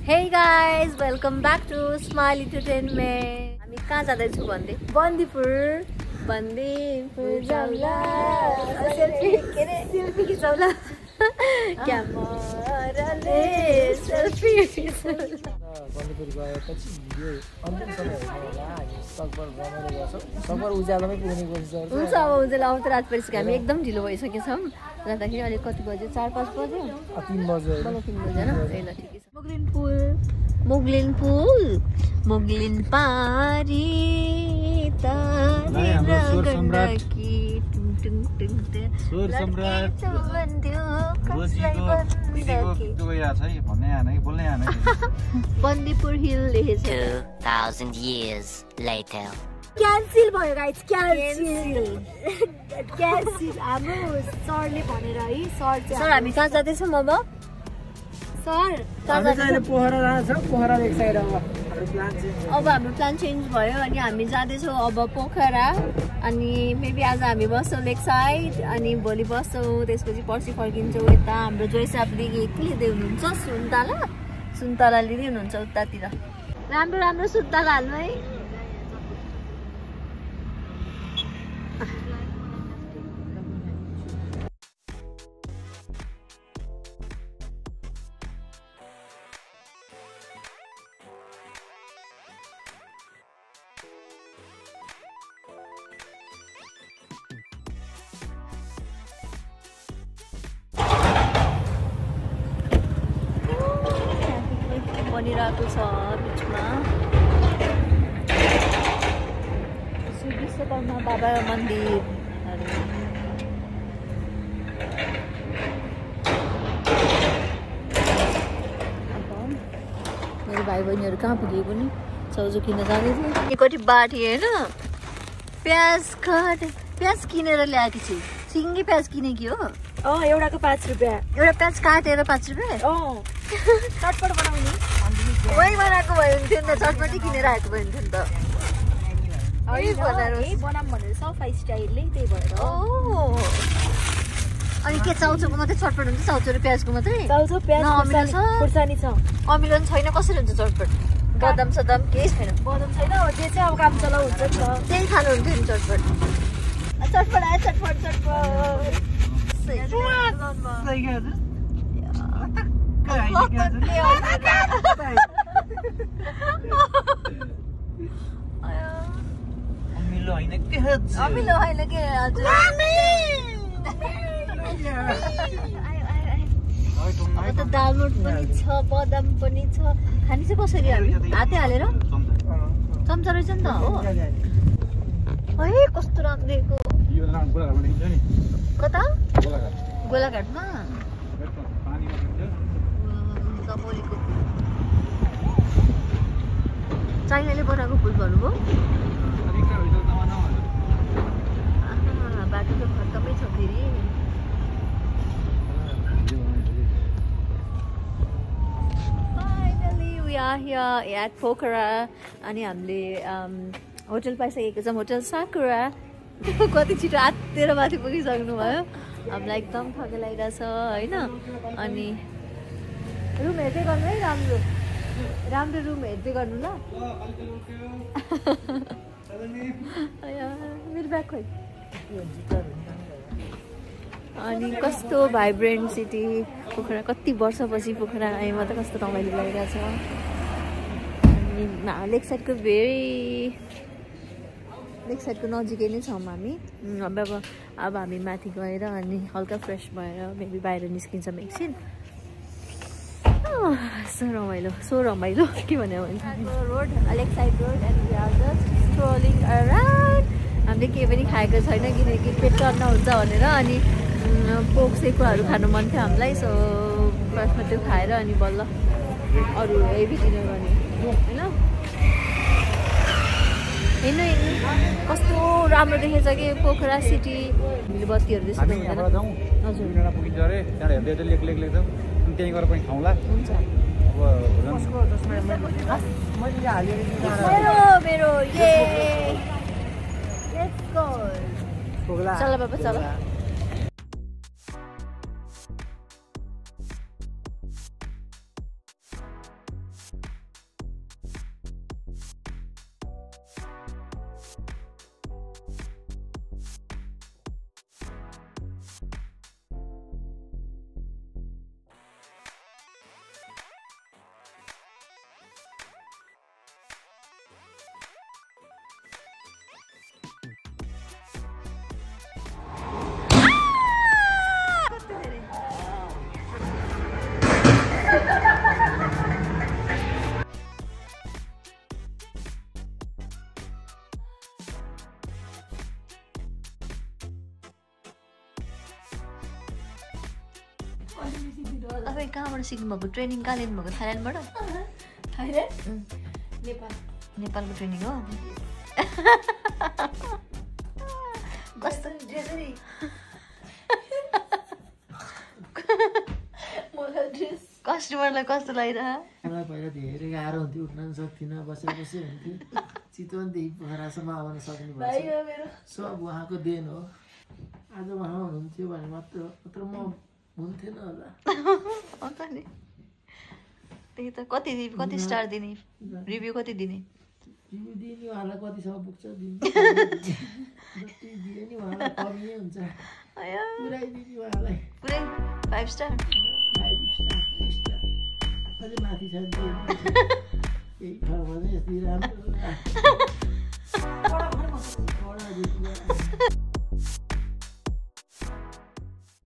Hey guys, welcome back to Smile Entertainment. हामी कहाँ जाँदैछु भन्दै बन्दीपुर जाउँला सेल्फी खिचौला क्यामेराले सेल्फी बन्दीपुर गएपछि भिडियो अन्तिमसम्म हेर्नु होला। हामी सकभर रमाइलो गर्छौँ, सकभर उज्यालोमै पुग्ने कोसिस गर्छौँ। हुन्छ, अब उज्यालो आउँछ रात परिसक्यो। हामी एकदम ढिलो भइसकेछौँ। जाँदाखेरि अहिले कति बज्यो? 4-5 बज्यो? 3 बज्यो। 3 बज्यो न? ए ल ठिकै छ। मुगलिन पारी स्वर सम्राट बन्दीपुर हिल लेखेछ। 2000 years later. क्यान्सिल भयो गाइस, क्यान्सिल हाम्रो सरले भनेर है। सर हामी कहाँ जाँदैछौँ अब? सर पोखरा जान्छौँ, पोखरा लेक साइड अब हाम्रो प्लान चेन्ज भयो अनि हामी जाँदैछौँ अब पोखरा। अनि मेबी आज हामी बस्छौँ लेक साइड अनि भोलि बस्छौँ, त्यसपछि पर्सि फर्किन्छौँ यता। हाम्रो जोइसापले के लिँदै हुनुहुन्छ? सुन्तला लिँदै हुनुहुन्छ उतातिर। राम्रो सुन्तला हाल्नु है। बनिरहेको छ बिचमा श्री विश्वकर्मा बाबा मन्दिर। मेरो भाइ बहिनीहरू कहाँ पुगे पनि चाउजो किन्न जाँदै थियो। एकचोटि बाटी होइन प्याज किनेर ल्याएकी छु। सिङ्गी प्याज किनेकी हो। एउटाको 5 रुपियाँ। एउटा प्याज काटेर 5 रुपियाँ। चटपट बनाउने वही बनाएको भयो हुन्थ्यो नि त। चटपटी किनेर आएको भयो हुन्थ्यो नि त। बनाऊँ भनेर सफा स्टाइलले, त्यही भएर। अनि के चाउचोको मात्रै चटपट हुन्छ? चाउचो र प्याजको मात्रै? चाउचो प्याज खुर्सानी छ। अमिलो छैन? कसरी हुन्छ चटपट? बदाम सदाम केही छैन? बदाम छैन, जे चाहिँ अब काम चलाउ हुन्छ नि त। त्यही खानु हुन्थ्यो नि चटपट। चटपट आयो, चटपट अमिलो होइन के हजुर। अब त दालमोट पनि छ, बदाम पनि छ। खाने चाहिँ कसरी हामी? हातै हालेर चम्चा रहेछ नि त हो। है कस्तो राम्रो। कता? गोलाघाटमा चाइनाले बनाएको फुल भन्नुभयो। बाटो त खत्तमै छ फेरि। Finally we are here at Pokhara अनि हामीले होटल पाइसकेको छौँ, होटल साकुरा। कति छिटो आत्तेर माथि पुगिसक्नु भयो। हामीलाई एकदम थके लागिरहेछ होइन। अनि रुम हेर्दै गर्नु है, राम्रो रुम हेर्दै गर्नु ल। मेरो ब्याग खोइ। अनि कस्तो भाइब्रेन्ट सिटी पोखरा। कति वर्षपछि पोखरा आएमा त कस्तो रमाइलो लागिरहेछ। अनि लेक साइडको नजिकै नै छौँ हामी। अब हामी माथि गएर अनि हल्का फ्रेस भएर मेबी बाहिर निस्किन्छौँ एकछिन। सो रमाइलो के भन्यो भने road lake side road and we are just strolling around. हामीले केही पनि खाएको छैन किनकि पेट टन्न हुन्छ भनेर। अनि पोक सेकुवाहरू खानु मन थियो हामीलाई। सो फर्स्टमा त्यो खाएर अनि बल्ल अरू हेभी डिनर गर्ने होइन। हेर्नु कस्तो राम्रो देखेछ कि पोखरा सिटी। हामीले बत्तीहरू त्यसो हुँदैन। हजुर हुन्छ। मेरो ये लेट्स गो। चल बाबा चल। सिक्नुभएको ट्रेनिङ कहाँ लिनुभएको थाइल्यान्डबाट नेपालको ट्रेनिङ हो कस्तो कस्टमरलाई कस्तो लागिरह मलाई पहिला धेरै गाह्रो हुन्थ्यो उठ्न पनि सक्थिनँ बसेर बसे हुन्थ्यो चितवनदेखि पोखरासम्म आउन सक्ने भएछ सब उहाँको देन हो आज उहाँ हुनुहुन्थ्यो भने मात्र म हुन्थेन होला अन्त नि त्यही त कति स्टार दिने रिभ्यू कति दिने रिभ्यू दिने उहाँलाई कतिसम्म पुग्छ दिने जति दिए नि उहाँलाई कमी नै हुन्छ पुऱ्याइदिने उहाँलाई पुरै 5 स्टार 5 स्टार 3 स्टार अझै माथि छ यही ठाउँमा चाहिँ यति राम्रो